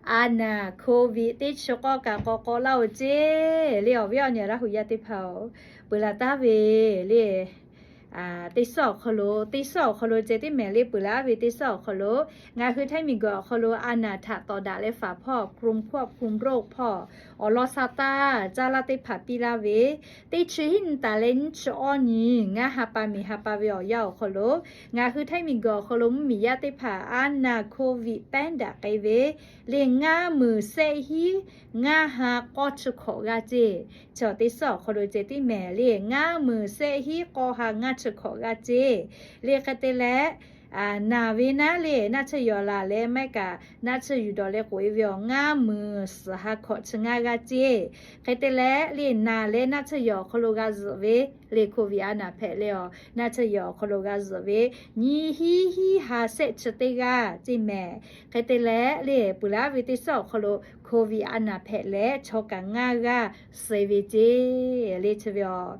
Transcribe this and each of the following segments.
A naˍ Covid teˇ chi k'awˇ kaꞈ k'awꞈ k'awꞈ laˇ-oˬ ceˇ. Le awˬ viˉ awˬ nyi Laˇ hu yaˇ teˇ hpaˍ-oˬ, peuˬ laˬ taˍ ve le teˇ suhˉ awˬ hk'aw lo, teˇ suhˉ awˬ hk'aw lo ceh tiˉ mehˍ le peuˬ laˬ ve teˇ suhˉ awˬ hk'aw lo, ngaˬ hui htaiˇ miˬguiˬ awˬ hk'aw lo a naˍ htaꞈ tawˍ daꞈ leh faˍ hpawˇ กรมควบคุมโรค hpawˇ awˬ lawn sa taˇ caˇ laˇ teˇ hpaˍ piˇ laˇ ve, teˇ chi hiˉ nyi taˍ leh nyiˇ chi awˇ nyi ngaˇ ha pa miˬ ha pa ve awˬ yanˇ awˬ hk'aw lo, ngaˬ hui htaiˇ miˬguiˬ awˬ hk'aw lo mvuhˇmiˬ yaˇ teˇ hpaˍ a naˍ Covid pehˉ daꞈ k'ai ve le ngaˇ meunˍ sehˆ hiˉ ngaˇ ha k'awˇ chi hkawꞈ g'aˇ ceˇ. Chi teˇ suhˉ awˬ hk'aw lo ceh tiˉ mehˍ le ngaˇ meunˍ sehˆ hiˉ k'awˇ ha ngaˇ chi hkawꞈ g'aˇ ceˇ. Le hk'e te leh, naˬ ve naˉ le naˆ tsuhˇ yaw laˬ leh maˇ heˆ kaꞈ naˆ tsuhˇ yuˬ dawˬ leh k'oꞈ-e ve awˬ ngaˇ meunˍ suhˍ ha hkawꞈ chi ngaˇ g'aˇ ceˇ. Hk'e te leh le naˬ leh naˆ tsuhˇ yaw awˬ hk'aw lo g'a zuhꞈ ve le Covid a naˍ hpehꞈ leh awˬ naˆ tsuhˇ yaw awˬ hk'aw lo g'a zuhꞈ ve nyiˇ hiˉ hiˉ ha sehˆ chi teˇ g'aˇ ceˇ mehˍ. Hk'e te leh le peuˬ laˬ ve teˇ suhˉ awˬ hk'aw lo Covid a naˍ hpehꞈ leh chaw kaꞈ ngaˇ g'aˇ suh ve ceˇ. Le chi ve awˬ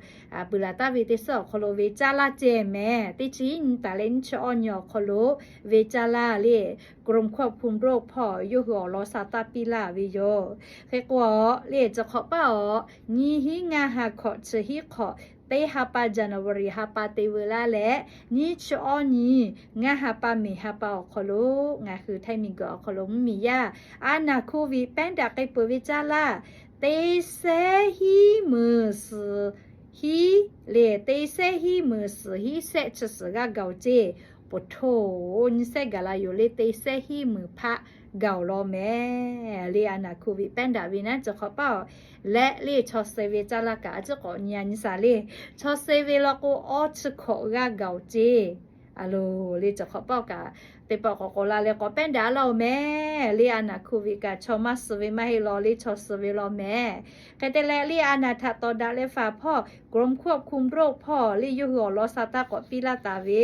peuˬ laˬ taˍ ve teˇ suhˉ awˬ hk'aw lo ve caˇ laˇ ceh mehˍ. Teˇ chi hiˉ nyi taˍ leh nyiˇ chi awˇ nyi awˬ hk'aw lo ve caˇ laˇ le กรมควบคุมโรค hpawˇ yawˇ hui awˬ lawn sa taˇ piˇ laˇ ve yoˬ. Hk'e k'o le chi hk'awꞈ paˇ awˬ nyiˇ hiˉ ngaˇ ha hkawꞈ chi hiˉ hk'awꞈ teˇ ha pa January ha pa te veu laˇ leh nyiˇ chi awˇ nyi ngaˇ ha pa miˬ ha pa awˬ hk'aw lo ngaˬ hui htaiˇ miˬguiˬ awˬ hk'aw lo mvuhˇmiˬ yaˇ a naˍ Covid pehˉ daꞈ k'ai peuˬ ve caˇ laˇ teˇ sehˉ hiˉ meunˍ suhˍ hiˉ le teˇ sehˉ hiˉ meunˍ suhˍ hiˉ sehˆ chi suhˍ g'aˇ gaˬ-oˬ ceˇ. Poˬ htoˇ nyiˇ sehˉ gaˬ la yoˬ le teˇ sehˉ hiˉ meunˍ hpaˆ gaˬ-oˬ law mehˍ. Le a naˍ Covid pehˉ daꞈ ve naˉ chi hk'awꞈ paˇ awˬ leh le chaw suh ve caˇ laˇ kaꞈ a ciˉ k'awꞈ nyi a nyi shaˍ le chaw suh ve law k'o awˇ chi hkawꞈ g'aˇ gaˬ-oˬ ceˇ. A loˬ le chi hk'awꞈ paˇ kaꞈ teˇ pawˆ k'awꞈ k'awꞈ la leh k'awꞈ pehˉ daꞈ laˇ-oˬ mehˍ. Le a naˍ Covid kaꞈ chaw maˇ suh ve maˇ heˆ law le chaw suh ve law mehˍ. Hk'e te leh le a naˍ htaꞈ tawˍ daꞈ leh faˍ hpawˇ กรมควบคุมโรค hpawˇ le yawˇ hui awˬ lawn sa taˇ k'awꞈ piˇ laˇ taˍ ve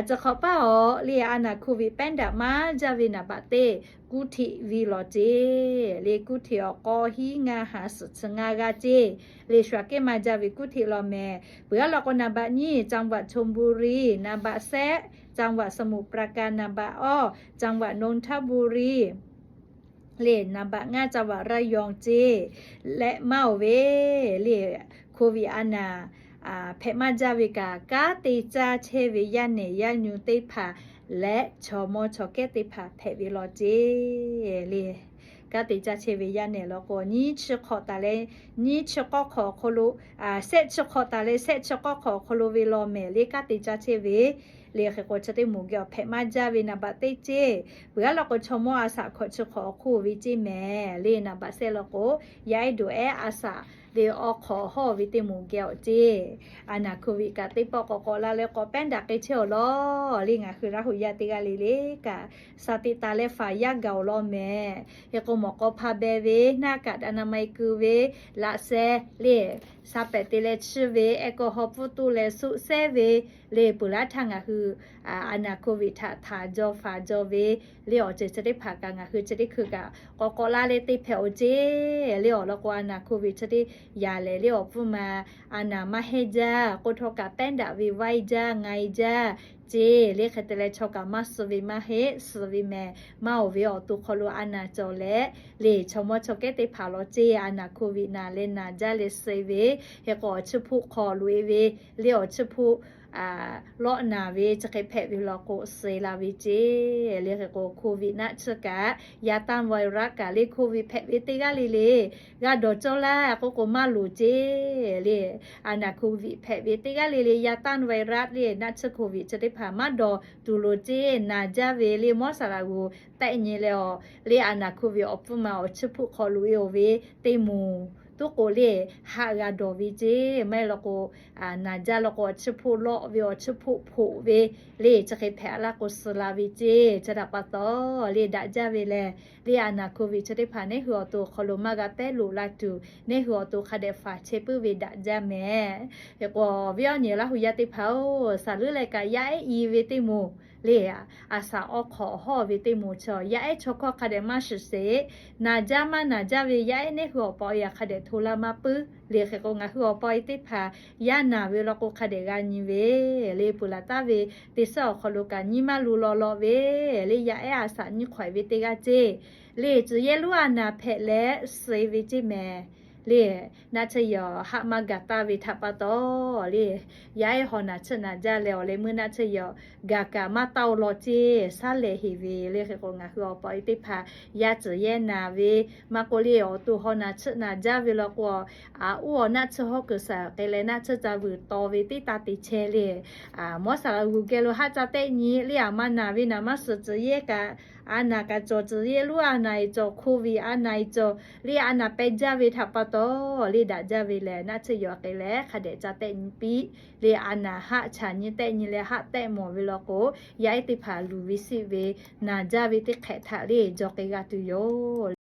chi hk'awꞈ paˇ awˬ le a naˍ Covid pehˉ daꞈ maˇ jaˇ ve naˍ baꞈ teˇ กรุงเทพ ve lawˬ ceˇ. Le กรุงเทพ awˬ k'awˇ hiˉ ngaˇ ha suhˍ chi ngaˇ g'aˇ ceˇ. Le shu aꞈ kehˉ maˇ jaˇ ve กรุงเทพ law mehˍ. Peuˬ aˉ law k'o naˍ baꞈ nyiˇ จังหวัดชลบุรี, naˍ baꞈ sehˆ จังหวัดสมุทรปราการ, naˍ baꞈ awˇ จังหวัดนนทบุรี le naˍ baꞈ ngaˇ จังหวัดระยอง ceˇ. Leh maˇ-oˬ ve le Covid a naˍ hpehꞈ maˇ jaˇ ve kaꞈ kanˉ te caˇ chehˇ ve yaˇ nehˬ yaˇ nyu teˇ hpaˍ leh chaw mawˇ chaw kehˉ teˇ hpaˍ hpehꞈ ve law ceˇ. Le kanˉ te caˇ chehˇ ve yaˇ nehˬ law k'o nyiˇ chi hk'awꞈ taˍ leh nyiˇ chi k'awˇ hk'awꞈ awˬ hk'aw lo, sehˆ chi hk'awꞈ taˍ leh sehˆ chi k'awˇ hk'awꞈ awˬ hk'aw lo ve law mehˍ le kanˉ te caˇ chehˇ ve le hk'e k'o chi teˇ moˍ geh awˬ hpehꞈ maˇ jaˇ ve naˍ baꞈ teˇ ceˇ. Peuˬ aˉ law k'o chaw mawˇ a shaꞈ hkawꞈ chi hk'awꞈ awˬ hk'oˆ ve ceˇ mehˍ. Le naˍ baꞈ sehˆ law k'o yaˇ ehˉ doꞈ ehˉ a shaꞈ le awˬ hk'awꞈ hawˇ ve teˇ moˍ geh awˬ ceˇ. A naˍ Covid kaꞈ teˇ pawˆ k'awꞈ k'awꞈ la leh k'awꞈ pehˉ daꞈ k'ai chehˇ-oˬ lawˬ. Le ngaˬ hui Laˇ hu yaˇ teˇ g'aˇ le le kaꞈ sha teꞈ taˍ leh faˍ yaˇ gaˬ-oˬ law mehˍ. Hk'e k'o mawˬ k'aw hpa beh ve, หน้ากากอนามัย keu ve, laꞈ sheh le sha pehˍ te leh chiˇ ve, แอลกอฮอล์ pfuhˇ tuˆ leh suˆ sehˉ ve, le peuˬ laˇ htaˇ ngaˬ hui a naˍ Covid htaꞈ htaˍ jaw faˍ jaw ve le awˬ ceuˬ chi teˇ hpaˍ kaꞈ ngaˬ hui chi teˇ hkui kaꞈ k'awꞈ k'awꞈ la leh te hpehꞈ-oˬ ceˇ. Le awˬ lawn k'o a naˍ Covid chi teˇ yaꞈ lehˬ le awˬ pfuhˇ ma a naˍ maˇ hehnˇ jaˇ k'oˆ htawˇ kaꞈ pehˉ daꞈ ve vaiˇ jaˇ ngaiˇ jaˇ ceˇ. Le hk'e te leh chaw kaꞈ maˇ suh ve maˇ heˆ, suh ve mehˍ. Maˇ-oˬ ve awˬ to hk'aw lo a naˍ cawˬ leh le chaw mawˇ chaw kehˉ teˇ hpaˍ law ceˇ. A naˍ Covid naˍ leh naˍ jaˇ leh suh ve hk'e k'o awˬ chiˇ hpoˆ hk'aw loꞈ-e ve le awˬ chiˇ hpoˆ lawˆ naˍ ve chi hk'e hpehꞈ ve law k'o suh la ve ceˇ. Le hk'e k'o Covid naˆ tsuhˇ kaꞈ ยาต้านไวรัส kaꞈ le Covid hpehꞈ ve teˇ g'aˇ le le g'a dawˬ cawˇ laˇ k'oˆ k'o maˇ loˍ ceˇ. Le a naˍ Covid hpehꞈ ve teˇ g'aˇ le le ยาต้านไวรัส le naˆ tsuhˇ Covid chi teˇ hpaˍ maˇ dawˬ tuˬ loˍ ceˇ. Naˍ jaˇ ve le mawˇ saˍ laꞈ g'uˬ tehˆ nyi leh awˬ le a naˍ Covid awˬ pfuhˇ ma awˬ chiˇ hpoˆ hk'aw loꞈ-e-oˬ ve teˇ moˍ tuˉ k'o le haꞈ g'a dawˬ ve ceˇ. Maˇ heˆ law k'o naˍ jaˇ law k'o awˬ chiˇ hpoˆ lawˆ ve awˬ chiˇ hpoˆ hpoꞈ ve le chi hk'e hpehꞈ laˇ k'o suh la ve ceˇ. Chi htaꞈ pa taw le daꞈ jaˇ ve lehˬ le a naˍ Covid chi teˇ hpaˍ neˇ hui awˬ to hk'aw lo maˇ g'a pehˉ loꞈ la tuˬ neˇ hui awˬ to hk'a dehꞈ faˍ chehˇ puiˉ ve daꞈ jaˇ mehˍ. Hk'e k'o awˬ viˉ awˬ nyi Laˇ hu yaˇ teˇ hpaˍ-oˬ, saˍ leuˉ leh kaꞈ yaˇ ehˉ i ve teˇ moˍ le a shaꞈ awˬ hk'awꞈ hawˇ ve teˇ moˍ chaw yaˇ ehˉ chaw hkawˇ hk'a dehꞈ maˇ shiˍ sheˍ. Naˍ jaˇ maˇ naˍ jaˇ ve yaˇ ehˉ neˇ hui awˬ pa awˬ e htaꞈ hk'a dehꞈ hto laˇ maˇ puiˉ. Le hk'e k'o ngaˬ hui awˬ pa awˬ e teˇ hpaˍ yaˇ naˍ ve law k'o hk'a dehꞈ g'a nyi ve le peuˬ laˬ taˍ ve teˇ suhˉ awˬ hk'aw lo kaꞈ nyiˇ maˇ lu law law ve le yaˇ ehˉ a shaꞈ nyiˇ hk'awꞈ e ve teˇ g'aˇ ceˇ. Le tcuh yehˇ lonˉ a naˍ hpehꞈ leh suh ve ceˇ mehˍ. Le naˆ tsuhˇ yawˬ haˆ maˇ gaˬ taˇ ve htaꞈ pa taw, le yaˇ ehˉ haw naˬ tsuhˆ naˬ jaˇ leh awˬ leh meuˇ naˆ tsuhˇ yawˬ gaˬ kaꞈ maˇ taˇ oˬ law ceˇ, shaˉ lehˬ heˍ ve. Le hk'e k'o ngaˬ hui awˬ pa teˇ hpaˍ yaˇ tcuh yehˇ naˍ ve maˇ k'oˆ le awˬ to haw naˬ tsuhˆ naˬ jaˇ ve law k'o, a oˇ awˬ naˆ tsuhˇ hawˉ kuiˬ saˍ k'ai leh naˆ tsuhˇ ca vuiˬ taw ve teˇ taˇ te chehˇ le. Mawˇ saˍ laꞈ g'uˬ geh lo haˆ ca tehˆ nyi le, a ma naˬ ve naˍ maˇ suhˍ tcuh yehˇ kaꞈ, a naˬ kaꞈ cawˬ tcuh yehˇ lonˉ a naˬ e cawˬ, hko ve a naˬ e cawˬ le, a naˬ peh jaˇ ve htaꞈ pa taw, le daꞈ jaˇ ve lehˬ naˆ tsuhˇ yawˬ k'ai leh hk'a dehꞈ ca tehˆ nyi piˇ. Le a naˬ haˆ chaꞈ nyi tehˆ nyi leh haˆ tehˆ mawˬ ve law k'o, yaˇ ehˉ teˇ hpaˍ luˬ ve siˆ ve naˬ jaˇ ve teˇ hk'ehꞈ htaꞈ le jaw k'ai g'a tuˬ yoˬ.